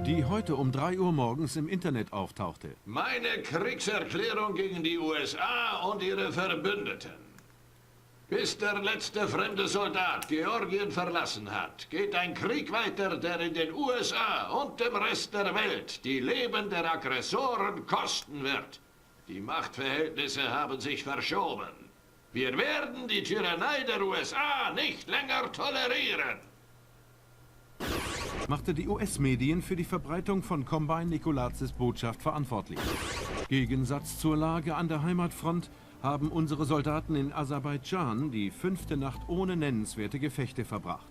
Die heute um 3 Uhr morgens im Internet auftauchte. Meine Kriegserklärung gegen die USA und ihre Verbündeten. Bis der letzte fremde Soldat Georgien verlassen hat, geht ein Krieg weiter, der in den USA und dem Rest der Welt die Leben der Aggressoren kosten wird. Die Machtverhältnisse haben sich verschoben. Wir werden die Tyrannei der USA nicht länger tolerieren. Machte die US-Medien für die Verbreitung von Combine Nikolazes Botschaft verantwortlich. Gegensatz zur Lage an der Heimatfront haben unsere Soldaten in Aserbaidschan die 5. Nacht ohne nennenswerte Gefechte verbracht.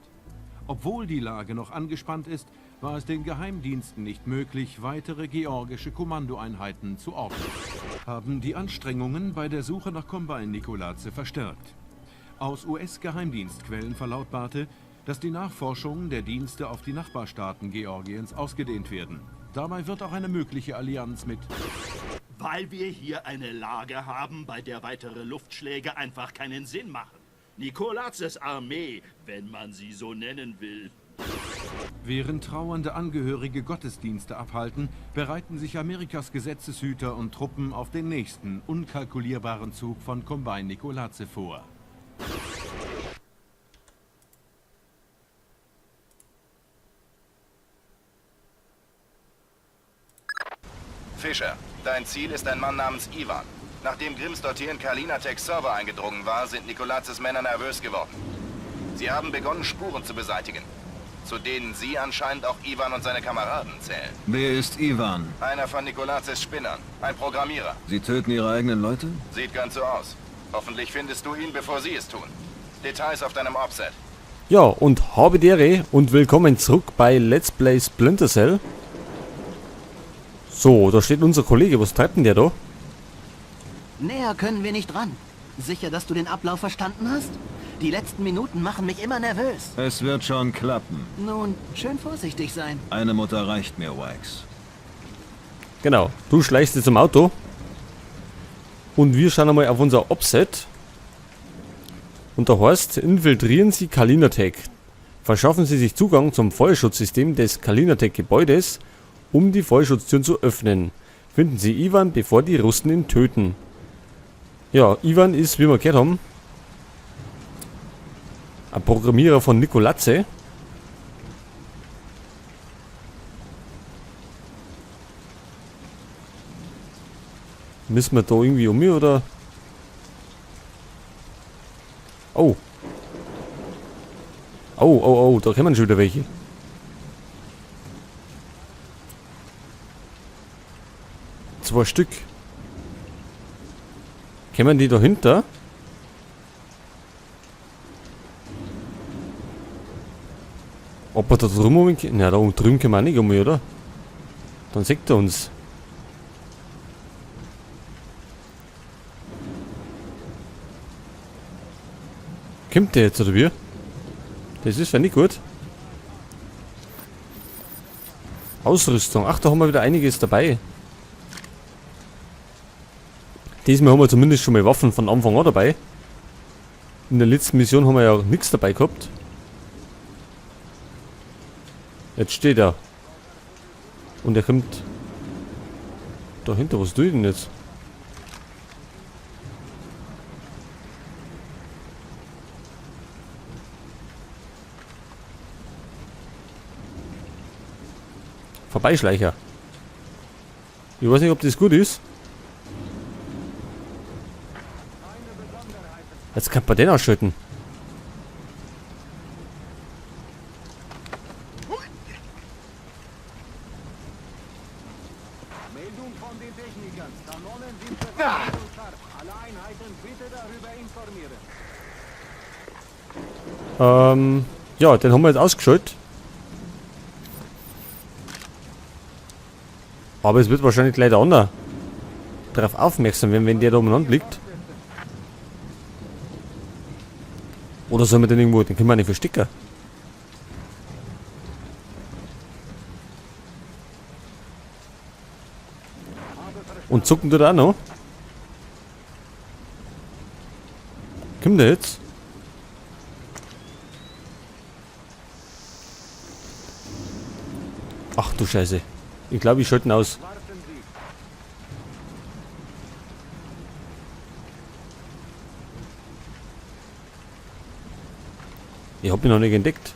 Obwohl die Lage noch angespannt ist, war es den Geheimdiensten nicht möglich, weitere georgische Kommandoeinheiten zu ordnen. Haben die Anstrengungen bei der Suche nach Combine Nikolaze verstärkt. Aus U S-Geheimdienstquellen verlautbarte, dass die Nachforschungen der Dienste auf die Nachbarstaaten Georgiens ausgedehnt werden. Dabei wird auch eine mögliche Allianz mit... Weil wir hier eine Lage haben, bei der weitere Luftschläge einfach keinen Sinn machen. Nikolazes Armee, wenn man sie so nennen will. Während trauernde Angehörige Gottesdienste abhalten, bereiten sich Amerikas Gesetzeshüter und Truppen auf den nächsten, unkalkulierbaren Zug von Combine Nikolaze vor. Fischer, dein Ziel ist ein Mann namens Ivan. Nachdem Grimsdottir in Kalinatechs Server eingedrungen war, sind Nikolazes Männer nervös geworden. Sie haben begonnen, Spuren zu beseitigen, zu denen sie anscheinend auch Ivan und seine Kameraden zählen. Wer ist Ivan? Einer von Nikolazes Spinnern, ein Programmierer. Sie töten ihre eigenen Leute? Sieht ganz so aus. Hoffentlich findest du ihn, bevor sie es tun. Details auf deinem Offset. Ja, und habe die Ehre und willkommen zurück bei Let's Play Splinter Cell. So, da steht unser Kollege. Was treibt denn der da? Näher können wir nicht ran. Sicher, dass du den Ablauf verstanden hast? Die letzten Minuten machen mich immer nervös. Es wird schon klappen. Nun, schön vorsichtig sein. Eine Mutter reicht mir, Wax. Genau, du schleichst jetzt zum Auto. Und wir schauen einmal auf unser Offset. Und da heißt, infiltrieren Sie Kalinatech. Verschaffen Sie sich Zugang zum Feuerschutzsystem des Kalinatech-Gebäudes, um die Feuerschutztüren zu öffnen. Finden Sie Ivan, bevor die Russen ihn töten. Ja, Ivan ist, wie wir gehört haben, ein Programmierer von Nikoladze. Müssen wir da irgendwie um mich, oder? Oh. Oh, oh, oh, da kommen schon wieder welche. 2 Stück. Kämen die dahinter? Ob wir da drüben um ihn Na, da drüben können wir auch nicht um, oder? Dann sieht er uns. Kommt der jetzt, oder wie? Das ist ja nicht gut. Ausrüstung. Ach, da haben wir wieder einiges dabei. Diesmal haben wir zumindest schon mal Waffen von Anfang an dabei. In der letzten Mission haben wir ja nichts dabei gehabt. Jetzt steht er. Und er kommt dahinter. Was tue ich denn jetzt? Vorbeischleicher. Ich weiß nicht, ob das gut ist. Jetzt kann man den ausschalten. Meldung von den Technikern. Kanonen sind bereit und scharf. Alle Einheiten bitte darüber informieren. Ja, den haben wir jetzt ausgeschaltet. Aber es wird wahrscheinlich gleich der andere darauf aufmerksam werden, wenn der da umeinander liegt. Oder sollen wir den irgendwo, den können wir nicht verstecken. Und zucken tut er auch noch. Kommt der jetzt? Ach du Scheiße. Ich glaube, ich schalte ihn aus. Ich hab ihn noch nicht entdeckt.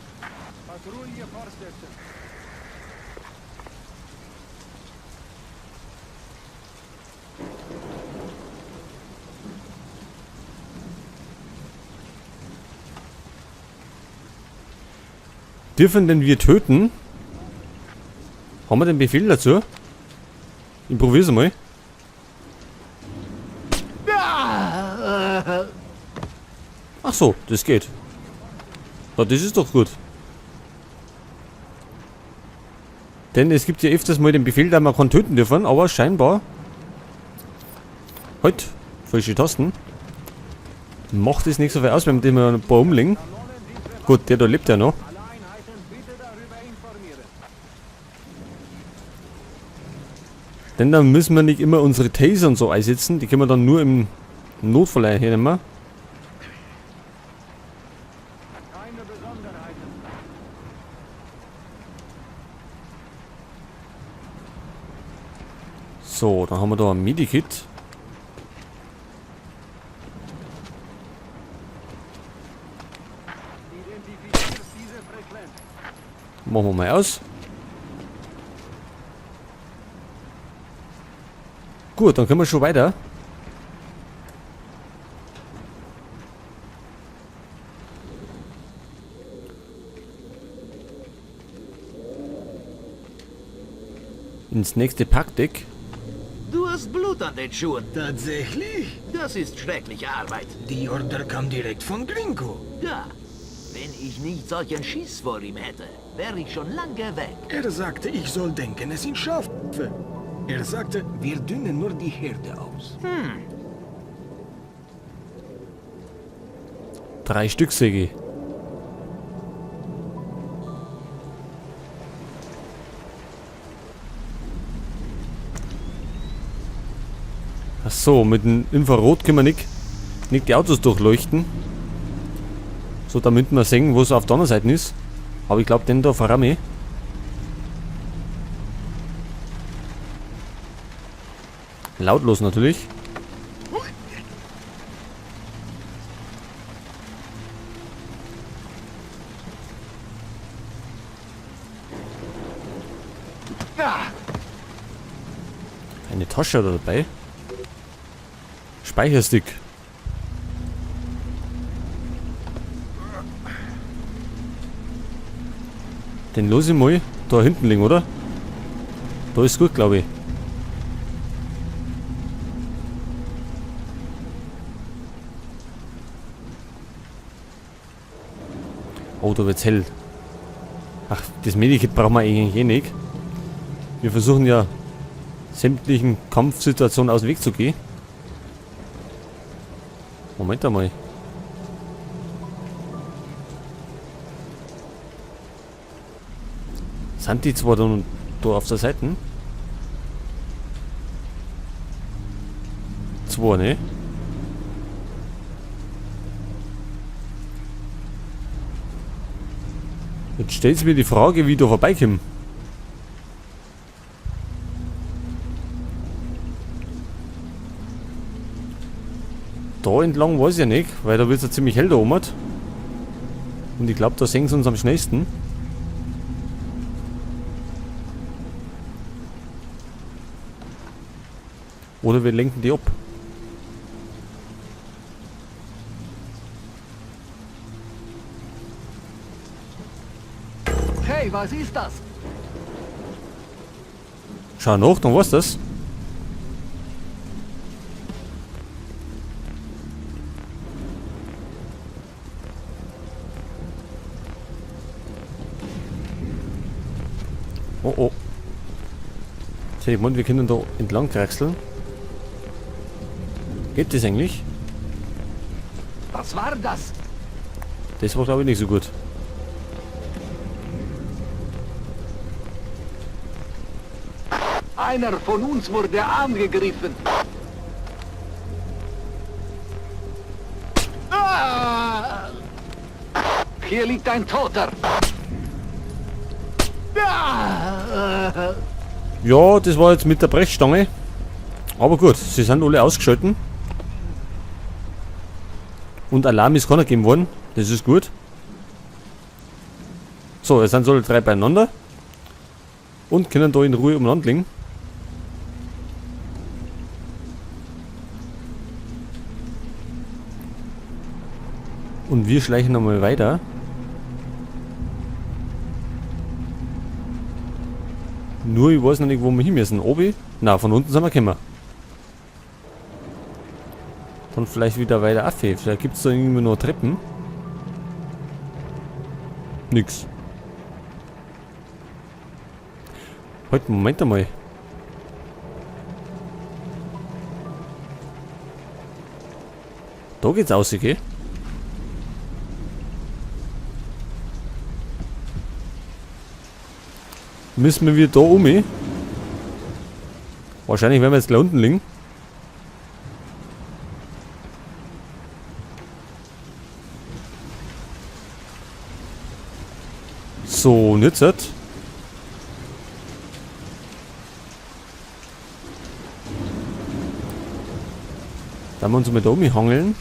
Dürfen denn wir töten? Haben wir den Befehl dazu? Ich probier's mal. Ach so, das geht. Na, das ist doch gut. Denn es gibt ja öfters mal den Befehl, dass man kann töten dürfen, aber scheinbar... Halt, falsche Tasten. Macht es nicht so viel aus, wenn wir ein paar umlegen. Gut, der da lebt ja noch. Denn dann müssen wir nicht immer unsere Taser und so einsetzen. Die können wir dann nur im Notfall hernehmen. So, dann haben wir da ein Medikit. Machen wir mal aus. Gut, dann können wir schon weiter. Ins nächste Parkdeck. Du hast Blut an den Schuhen. Tatsächlich? Das ist schreckliche Arbeit. Die Order kam direkt von Grinko. Ja. Wenn ich nicht solchen Schiss vor ihm hätte, wäre ich schon lange weg. Er sagte, ich soll denken, es sind Schafe. Er sagte, wir dünnen nur die Herde aus. 3 Stück, sehe ich. Ach so, mit dem Infrarot können wir nicht die Autos durchleuchten. So, damit wir sehen, wo es auf der anderen Seite ist. Aber ich glaub, den da verramme ich. Lautlos natürlich. Eine Tasche da dabei. Speicherstick. Den lass ich mal da hinten liegen, oder? Da ist gut, glaub ich. Oh, da wird's hell. Ach, das Medikit brauchen wir eigentlich eh nicht. Wir versuchen ja sämtlichen Kampfsituationen aus dem Weg zu gehen. Moment einmal. Sind die zwar da auf der Seite? Zwei, ne? Jetzt stellt sich mir die Frage, wie ich da vorbeikomme. Da entlang weiß ich ja nicht, weil da wird's ja ziemlich hell da oben. Und ich glaub, da sehen sie uns am schnellsten. Oder wir lenken die ab. Hey, was ist das? Schau nach, dann war's das. Oh oh. Jetzt hätte ich gemeint, wir können da entlang kraxeln. Geht das eigentlich? Was war das? Das war, glaub ich, nicht so gut. Einer von uns wurde angegriffen. Ah! Hier liegt ein Toter. Ja, das war jetzt mit der Brechstange. Aber gut, sie sind alle ausgeschalten. Und Alarm ist keiner gegeben worden. Das ist gut. So, jetzt sind sie alle drei beieinander. Und können da in Ruhe umeinander liegen. Und wir schleichen nochmal weiter. Nur, ich weiß noch nicht, wo wir hin müssen. Obi? Na, von unten sind wir gekommen. Dann vielleicht wieder weiter auf. Vielleicht gibt's da irgendwie noch Treppen. Nix. Halt, Moment einmal. Da geht's aus, gell? Müssen wir wieder da um? Wahrscheinlich werden wir jetzt gleich unten liegen. So, und jetzt? Da wir uns mal da umhangeln.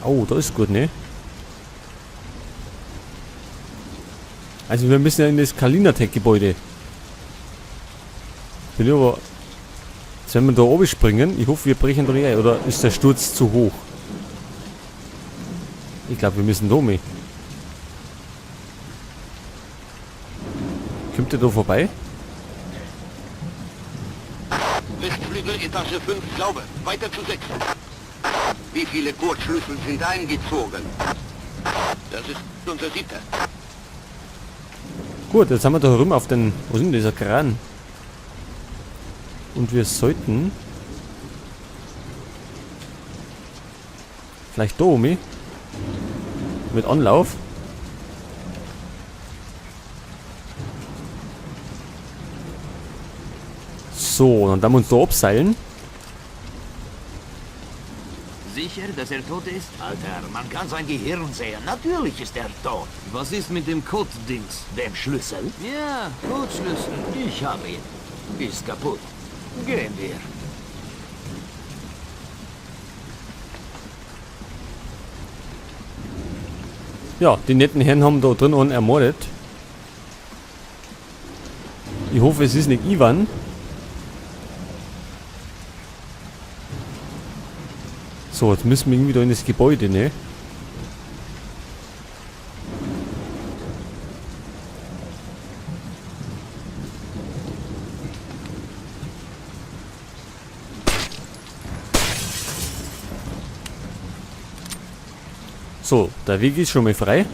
Oh, da ist gut, ne? Also wir müssen ja in das Kalinatec-Gebäude. Bin ich aber... Jetzt werden wir da oben springen. Ich hoffe, wir brechen da nicht ein. Oder ist der Sturz zu hoch? Ich glaube, wir müssen da oben. Kommt der da vorbei? Westflügel, Etage 5, sauber. Weiter zu 6. Wie viele Kurzschlüssel sind eingezogen? Das ist unser siebter. Gut, jetzt haben wir da herum auf den... Wo sind denn dieser Kran? Und wir sollten... Vielleicht da oben. Mit Anlauf. So, dann werden wir uns da abseilen. Sicher, dass er tot ist? Alter, man kann sein Gehirn sehen. Natürlich ist er tot. Was ist mit dem Code-Dings? Dem Schlüssel? Ja, Codeschlüssel. Ich habe ihn. Ist kaputt. Gehen wir. Ja, die netten Herren haben da drin einen ermordet. Ich hoffe, es ist nicht Ivan. So, jetzt müssen wir irgendwie da in das Gebäude, ne? So, der Weg ist schon mal frei.